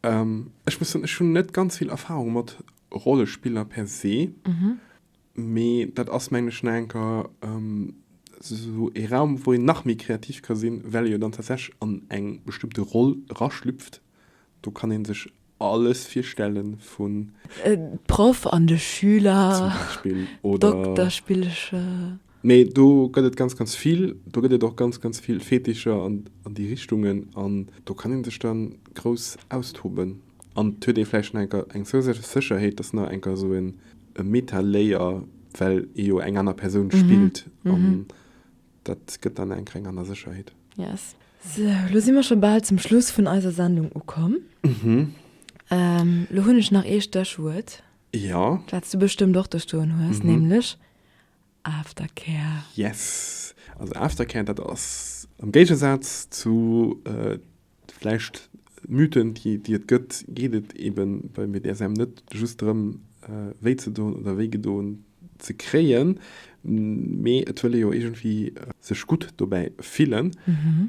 Ech muss soen, ech hunn net ganz vill Erfahrung mat Rollespiller per se. Mee dat ass, mengen ech, nach eng Kéier esou ee Raum, wou een nach méi kreativ ka sinn, well ee jo dann tatsächlech an eng bestëmmte Roll eraschlüpft. Do kann ee sech alles virstellen vun. Proff an de Schüler. Zum Beispill, oder. Dokterspillche. Mee do gëtt et ganz, ganz vill. Do gëtt et och ganz, ganz vill Fetischer an déi Richtungen. An do kann ee sech da grouss austoben. An et huet ee vläicht nach enker eng zousätzlech Sécherheet, dass nach enker esou en e Meta-Layer, well ee jo eng aner Persoun spillt an dat gëtt dann enker eng aner Sécherheet. Yes. Sou, lo si mer scho bal zum Schluss vun eiser Sendung ukomm. Lo hunn ech nach ee Stéchwuert. Jo. Wat s du bestëmmt och do stoen hues, nämlech Aftercare. Yes. Also Aftercare, dat ass am Géigesaz zu Vläicht Mythen, déi déi et gëtt, geet et eben beim BDSM net just drëm, wéi ze doen oder wéi gedoen ze kréien, mee et wëll ee jo iergendwéi sech gutt dobäi fillen.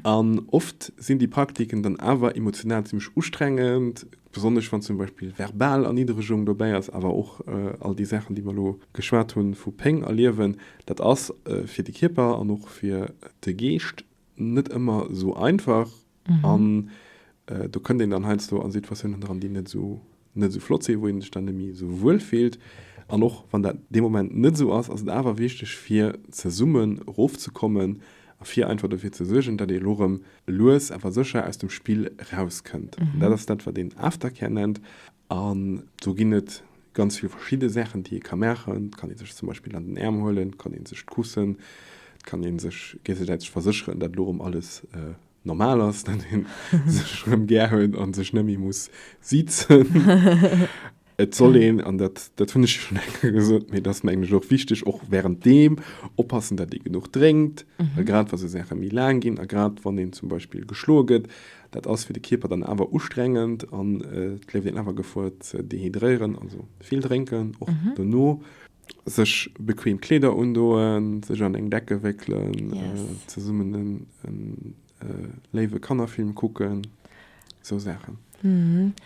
An oft sinn déi Praktiken dann awer emotional zimmlech ustrengend, besonnesch wann zum Beispill verbal Erniddregung dobäi ass, awer och all déi Saachen, déi mer elo geschwat hunn, vu Péng erliewen. Dat ass fir de Kierper an och fir de Geescht net ëmmer esou einfach an do kënnt een dann heiansdo a Situatiounen dran, déi net esou net esou flott sinn, wou ee sech dann net méi esou wuel fillt. An och wann dat dee Moment net esou ass, ass et awer wichteg fir zesummen erofzekommen a fir einfach dofir ze suergen, datt ee elo erëm lues awer sécher aus dem Spill erauskënnt. An dat ass dat, wat een Aftercare nennt. An do ginn et ganz vill verschidde Saachen, déi ee ka maachen. Et kann ee sech zum Beispill an den Äerm huelen, et kann ee sech kussen, et kann ee sech géigesäiteg versécheren, datt elo erëm alles. normal ass, datt ee sech erëm gär huet a sech net méi muss sizen. Et soll een, an dat, dat hunn ech jo schonn eng Kéier gesot, mee dat ass mengen ech och wichteg, och wärenddeem oppassen, datt ee genuch drénkt, well grad wa sou Saache méi laang ginn a grad wann een zum Beispill geschloe gëtt, dat ass fir de Kierper dann awer ustrengend an et leeft een awer Gefor ze dehydréieren. Also vill drénken, och dono. Sech bequem Kleeder undoen, sech an eng Decke wéckelen, zesummen en léiwe Kannerfilm kucken, sou Saachen.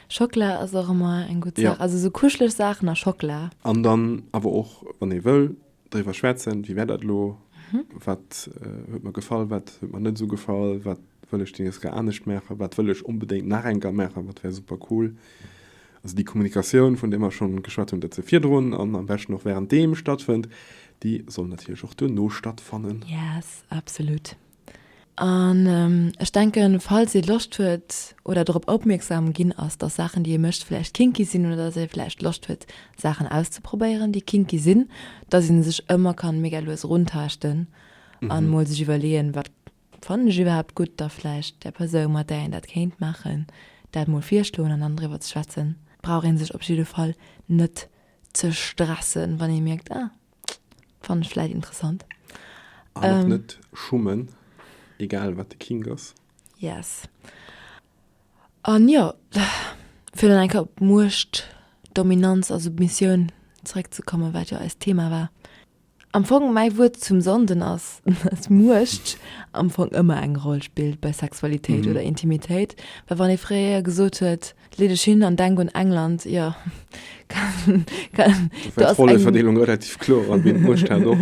Schockela ass och ëmmer eng gutt Saach, also sou kuscheleg Saachen a Schockela. An dann awer och, wann ee wëll, driwwer schwätzen, wéi war dat elo, wat huet mer gefall, wat huet mer net esou gefall, wat wëll ech déi nächst Kéier anescht maachen, wat wëll ech onbedéngt nach eng Kéier maachen, wat wär super cool. Also déi Kommunikatioun, vun där mer schonn geschwat hunn, datt se virdrun an am beschten och wärenddeem stattfënnt, déi soll natierlech och duerno stattfannen. Yes, absolut. An ech denken, falls ee Loscht huet oder drop opmierksam ginn ass, dass Saachen, déi ee mécht, vläicht kinky sinn oder dass ee vläicht Loscht huet, Saachen auszeprobéieren, déi kinky sinn, dass ee sech ëmmer kann mega lues eruntaaschten an mol sech iwwerleeën, wat fannen ech iwwerhaapt gutt, da vläicht där Persoun, mat där een dat kéint maachen, dat mol virschloen an dann driwwer ze schwätzen. Brauch ee sech op jidde Fall net ze stressen, wann ee mierkt, ah, Fannen ech vläit interessant. An och net schummen, egal wat de Kink ass. Yes. An jo, fir dann eng Kéier op Muecht, Dominanz a Submissioun zeréckzekommen, wat jo eist Thema war. Am Fong, mäi Wuert zum Sonnden ass, dass Muecht am Fong ëmmer eng Roll spillt bei Sexualitéit oder Intimitéit. Well wann ee fréier gesot huet, Lee dech hin an denk un England, jo, kann, kann, do ass eng. D'Rolleverdeelung relativ kloer an wien d'Muecht hat och.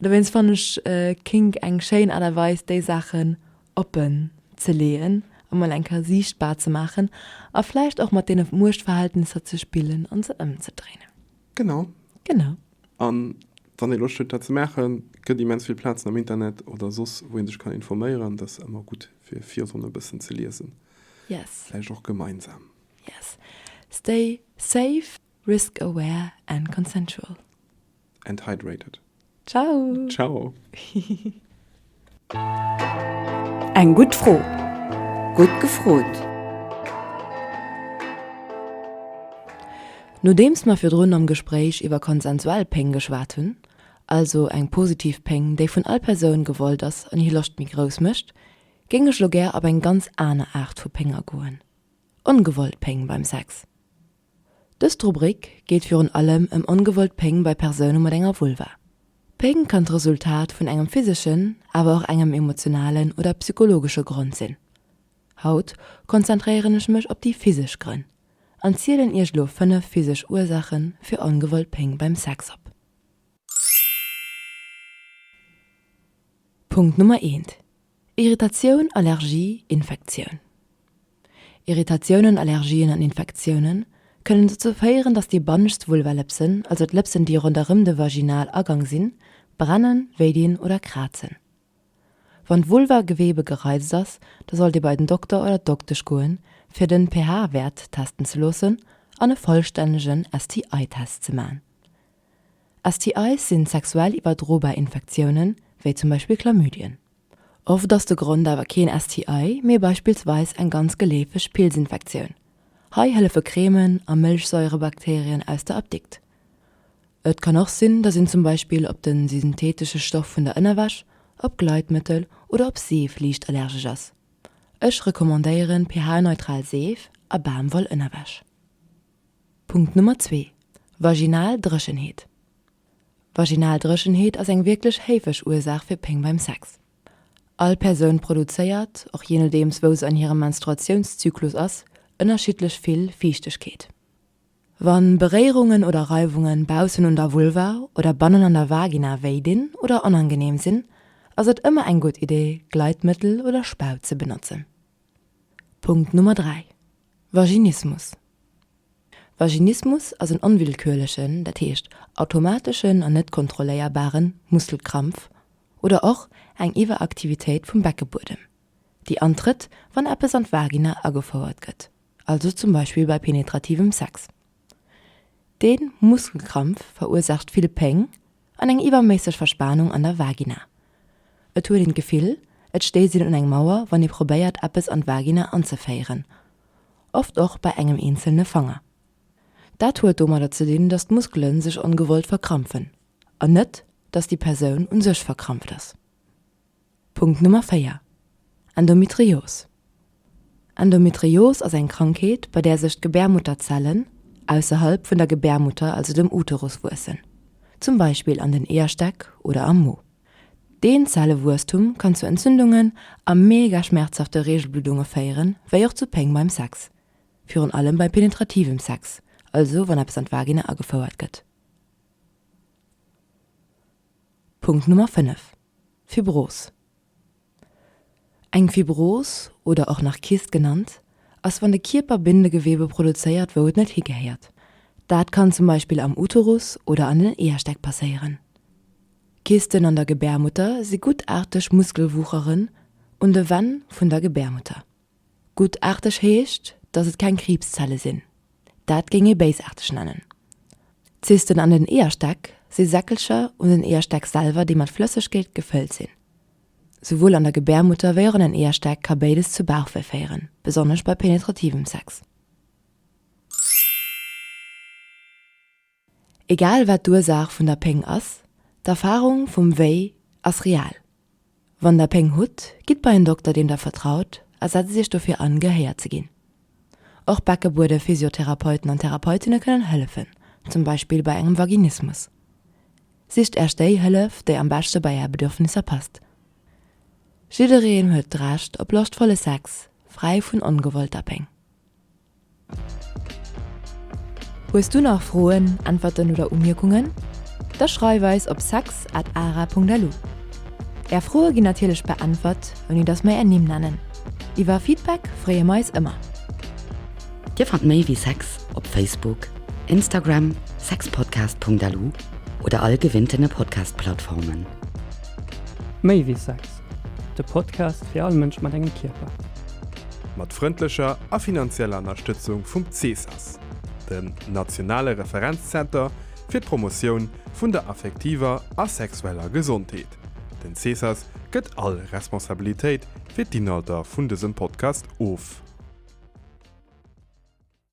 Dowéinst fannen ech Kink eng schéin Aart a Weis déi Saachen oppen ze leeën a mol eng Kéier siichtbar ze maachen a vläicht och mat deene Muechtverhältnisser ze spillen an se ëmzedréinen. Genau. Genau. An wann ee Loscht huet dat ze maachen, gëtt immens vill Plazen am Internet oder soss wou ee sech kann informéieren. Dat ass ëmmer gutt fir virdrun e bëssen ze liesen. Yes. Vläicht och gemeinsam. Yes. Stay safe, risk aware and consensual. And hydrated. Ciao. Ciao. Eng gutt Fro. Gutt gefrot. Nodeems mer virdrun am Gespréich iwwer konsensuell Péng geschwat hunn, also eng positiv Péng, déi vun all Persoun gewollt ass an hir Loscht méi grouss mécht, Géing ech lo gär op eng ganz aner Aart vu Péng agoen, ongewollt Péng beim Sex. Dëst Rubrik geet virun allem ëm ongewollt Péng bei Persoune mat enger Vulva. Péng kann d'Resultat vun engem physeschen, awer och engem emotionalen oder psychologesche Grond sinn. Haut konzentréieren ech mech op déi physesch Grënn an zielen iech lo 5 physesch Ursaache fir ongewollt Péng beim Sex op. Punkt Nummer eent, Irritatioun, Allergie, Infektioun. Irritatiounen, Allergien an Infektioune kënnen dozou féieren, dass déi bannescht Vulvalëpsen, also d'Lëpsen déi ronderëm de Vaginalagang sinn, brennen, wéidinn oder krazen. Wann d'Vulva-Gewebe gereizt ass, da sollt Dir bei den Dokter oder d'Doktesch goen, fir den pH-Wäert testen ze loossen an e vollstännegen STI-Test ze man. STIs sinn sexuell iwwerdrobar Infektiounen, wéi zum Beispill Chlamydien. Oft ass de Grond awer keen STI, mee beispillsweis eng ganz geleefeg Pilzinfektioun. Hei hëllefe Cremen a Mëlchsairebakterien aus der Apdikt. Et kann och sinn, dass een zum Beispill op de synthetesche Stoff vun der Ënnerwäsch, op Gleitmëttel oder op Seef liicht allergesch ass. Ech recommandéieren pH-neutral Seef a Bamwoll-Ënnerwäsch. Punkt Nummer zwee, Vaginal Dréchenheet. Vaginal Dréchenheet ass eng wierklech héifeg Ursaach fir Péng beim Sex. All Persoun produzéiert, och jee nodeems wou se an hirem Menstruatiounszyklus ass, ënnerschiddlech vill Fiichtegkeet. Wann Beréierungen oder Reiwungen baussen un der Vulva oder bannen an der Vagina wéi dinn oder onangeneem sinn, ass et ëmmer eng gutt Idee Gleitmëttel oder Spaut ze benotzen. Punkt Nummer 3, Vaginismus. Vaginismus ass en onwillkürlechen, dat heescht automateschen an net kontrolléierbaren, Muskelkrampf oder och eng Iwweraktivitéit vum Beckebuedem, déi antrëtt, wann eppes an d'Vagina agefouert gëtt, also zum Beispill bei penetrativem Sex. Dee Muskelkrampf verursaacht vill Péng an eng iwwerméisseg Verspanung an der Vagina. Et huet een d'Gefill, Et stéisst een un eng Mauer, wann ee probéiert, eppes an d'Vagina anzeféieren, oft och bei engem eenzelne Fanger. Dat huet domadder ze dinn, dass d'Muskele sech ongewollt verkrampfen, an net, dass déi Persoun un sech verkrampft ass. Punkt Nummer 4, Endometrios. Endometrios ass eng Krankheet, bei där sech d'Gebärmutterzellen ausserhalb vun der Gebärmutter, also dem Uterus, wuessen, zum Beispill an den Eeërstäck oder am Mo. Deen Zellewuesstum kann zu Entzündungen a mega schmerzhafte Reegelbluddunge féieren, wéi och zu Péng beim Sex, virun allem bei penetrativem Sex, also wann eppes an d'Vagina agefouert gëtt. Punkt Nummer 5, Fibros. Eng Fibros, oder och nach Kyst genannt, ass wann de Kierper Bindegewebe produzéiert wou et net higehéiert. Dat kann zum Beispill am Uterus oder an den Eeërstäck passéieren. Kysten an der Gebärmutter si guttaarteg Muskelwucheren un de Wänn vun der Gebärmutter. Guttaarteg heescht, dass et keng Kriibszelle sinn. Dat géing ee béisaarteg nennen. Zysten an den Eeërstäck si Säckelcher un den Eeërstäck selwer, déi mat Flëssegkeet gefëllt sinn. Souwuel an der Gebärmutter wéi och an den Eeërstäck ka béides zu Bauchwéi féieren, besonnesch bei penetrativem Sex. Egal wat d'Ursaach vun der Péng ass, d'Erfarung vum Wéi ass real. Wann der Péng hutt, gitt bei en Dokter deem der vertraut a setzt iech dofir an, gehéiert ze ginn. Och Beckebuede-Physiotherapeuten an Therapeutinne kënnen hëllefen, zum Beispill bei engem Vaginismus. Sicht Äech déi Hëllef, déi am beschte bei Är Bedürfnisser passt. Jiddereen huet d'Recht op loschtvolle Sex, fräi vun ongewollter Péng. Hues du nach Froen, Äntwerten oder Umierkungen? Da schreif eis op sex at ara.lu. Är Froe ginn natierlech beäntwert, ouni dass mer är Nimm nennen. Iwwer Feedback freeë mer eis ëmmer. Dir fannt méi wéi Sex op Facebook, Instagram, sexpodcast.lu oder all gewinntene Podcast-Plattformen. Méi wéi Sex, de Podcast fir all Mënsch mat engem Kierper. Mat frëndlecher a finanzieller Ënnerstëtzung vum CESAS, dem nationale Referenzzenter fir d'Promotioun vun der affektiver a sexueller Gesondheet. Den CESAS gëtt all Responsabilitéit fir d'Inhalter vun dësem Podcast of.